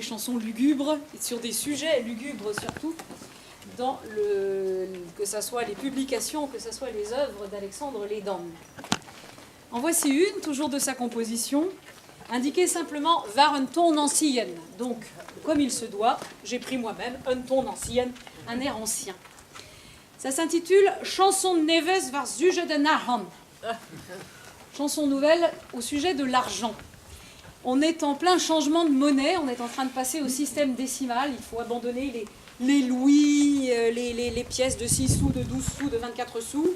Chansons lugubres, et sur des sujets lugubres surtout, dans le, que ce soit les publications, que ce soit les œuvres d'Alexandre Lédan. En voici une, toujours de sa composition, indiquée simplement Var un ton ancien. Donc, comme il se doit, j'ai pris moi-même un ton ancien, un air ancien. Ça s'intitule Chanson nevez var sujet de Nahan. Chanson nouvelle au sujet de l'argent. On est en plein changement de monnaie, on est en train de passer au système décimal, il faut abandonner les, les louis, les, les, les pièces de 6 sous, de 12 sous, de 24 sous.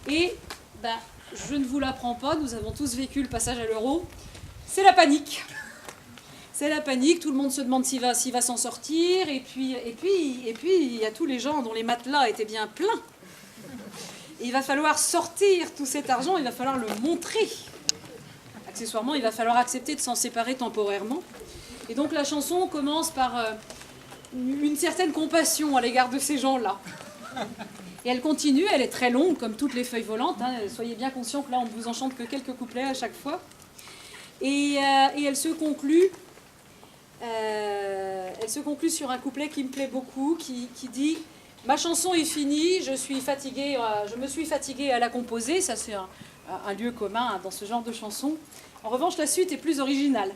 Et ben, je ne vous l'apprends pas, nous avons tous vécu le passage à l'euro. C'est la panique. C'est la panique, tout le monde se demande s'il va, s'il va s'en sortir. Et puis, et, puis, et puis, il y a tous les gens dont les matelas étaient bien pleins. Et il va falloir sortir tout cet argent, il va falloir le montrer. Accessoirement, il va falloir accepter de s'en séparer temporairement. Et donc la chanson commence par une certaine compassion à l'égard de ces gens-là. Et elle continue, elle est très longue, comme toutes les feuilles volantes. Hein. Soyez bien conscients que là, on ne vous en chante que quelques couplets à chaque fois. Et, et elle se conclut. Elle se conclut sur un couplet qui me plaît beaucoup, qui, qui dit Ma chanson est finie, je, suis fatiguée, je me suis fatiguée à la composer. Ça, c'est un, un lieu commun dans ce genre de chanson. En revanche, la suite est plus originale.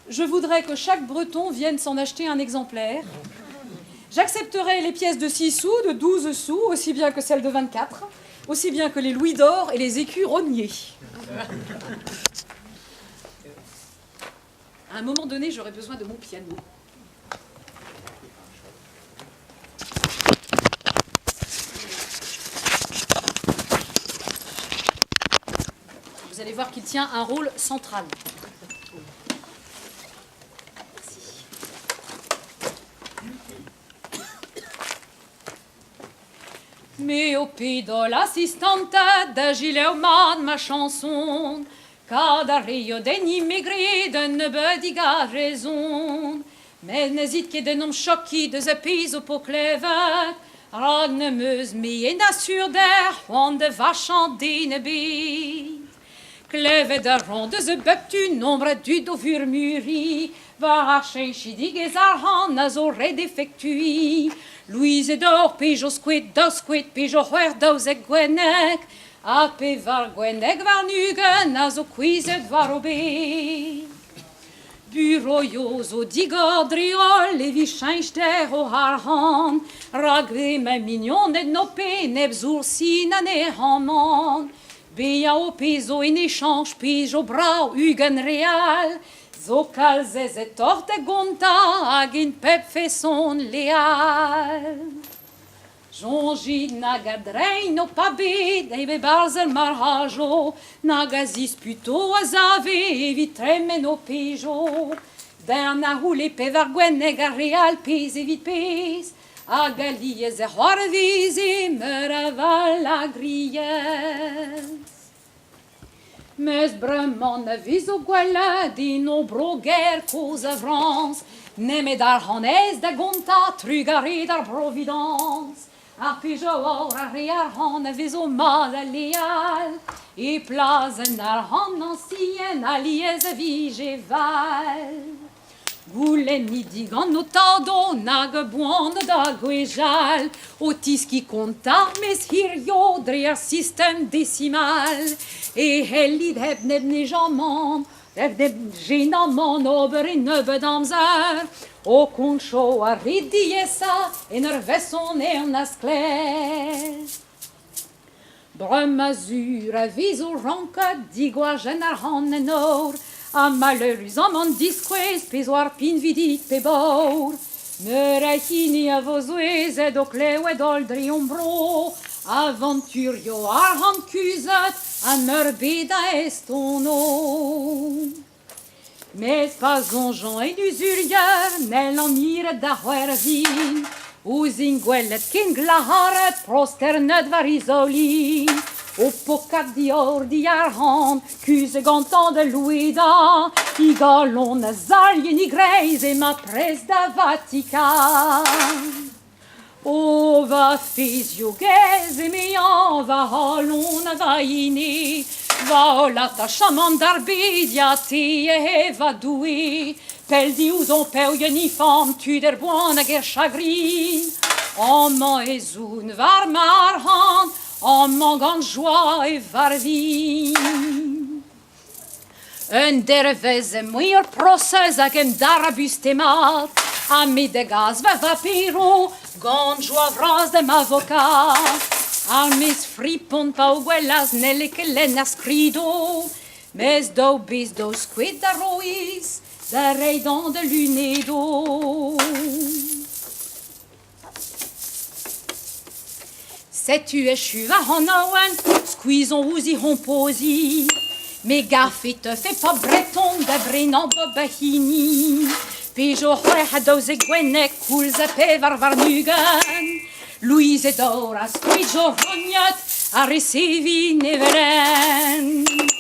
Je voudrais que chaque Breton vienne s'en acheter un exemplaire. J'accepterai les pièces de 6 sous, de 12 sous, aussi bien que celles de 24, aussi bien que les louis d'or et les écus rognés. À un moment donné, j'aurai besoin de mon piano. Vous allez voir qu'il tient un rôle central. Merci. Me ho ped holl asistanted da selaou mat ma chanson, Kad a reot enni me 'gred un nebeudig a rezon. Met n'ez it ket d'en em chokiñ deus ar pezh ho po klevet, rak n'em eus me en asur deoc'h c'hoant da vachañ den ebet. Klevet a ran deus a bep tu nombr a dud o vurmuriñ, war ar cheñchidigezh arc'hant a zo ret efektuiñ. Louized oc'h pe jo skoed daou skoed pe jo c'hwec'h 12 gwenneg, ha pevar gwenneg warn-ugent a zo kouezhet war o beg. Buroioù zo digor dre-holl evit cheñch deoc'h hoc'h arc'hant, rak emañ mignoned n'ho pe nep soursi na nec'hamant. Bezañ ho pezo en echañj pezhioù brav 20 real, zo kalz aezetoc'h da gontañ hag en pep feson leal. Soñjit nag a drein ho pa bet e-barzh ar marc'hajoù, nag a zisputoù a save evit tremen ho pezhioù. Darn a c'houlle pevar gwenneg ar real pezh evit pezh, hag alies e c'hoarveze meur a fallagriezh. Mes bremañ na vezo gwelet en hor bro ger kozh a Frañs, nemet arc'hant aes da gontañ trugarez d'ar Brovidañs. Ar pezhioù aour ar re arc'hant a vezo mat ha leal, e plas an arc'hant añsien alies a vije val. Goulennit digant ho tadoù nag a boan da gwechall, o teskiñ kontañ mes hiziv dre ar sistem desimal, e c'hellit hep nep nec'hamant, hep nep jenamant ober e nebeut amzer, ho kontoù a rit diaesañ en ur feson eeun ha sklaer. Bremañ sur a vezo ranket digoajen arc'hant en aour, ha maleüruzamant diskouez pezh oar pinvidik pe baour. Meur a hini a vo souezhet o klevet holl dre hon bro, avanturioù arc'hant kuzhet ha meurbet a estono. Mes pa soñjan en uzulier n'hellan miret da c'hoarzhin, ouzhin gwelet ken glac'haret prosternet war e zaoulin, o pokat dior diarc'hant kuzhet gantañ da louedañ, e galon a zalh en e greiz emañ prest da Vatikan. O va fezhioù gaezh, emezañ, va c'halon ha va ene, va holl atachamant d'ar bed, ya te eo va Doue. Pell diouzhomp peurien ifam tud er boan hag er chagrin. Amañ ez oun war ma arc'hant, amañ gant joa e varvin. Un dervezh emañ ur prosez hag un darabus mat, ha me da gas va vapero gant joa vras d'am avokat. Ar mez fripon pa o gwelas n'helle ket lenn ar skridoù, Mes daou bez daou skoed da roiz da reiñ d'an da lunedoù. Setu echu va c'hanaouenn, skuizh on ouzh he c'hompoziñ. Me garfe 'teufe pop breton da brenañ bep a hini. Pe jo 36 gwenneg koulz ha 24. Louise Dor a skuizh jo rognat a resevin evel-henn.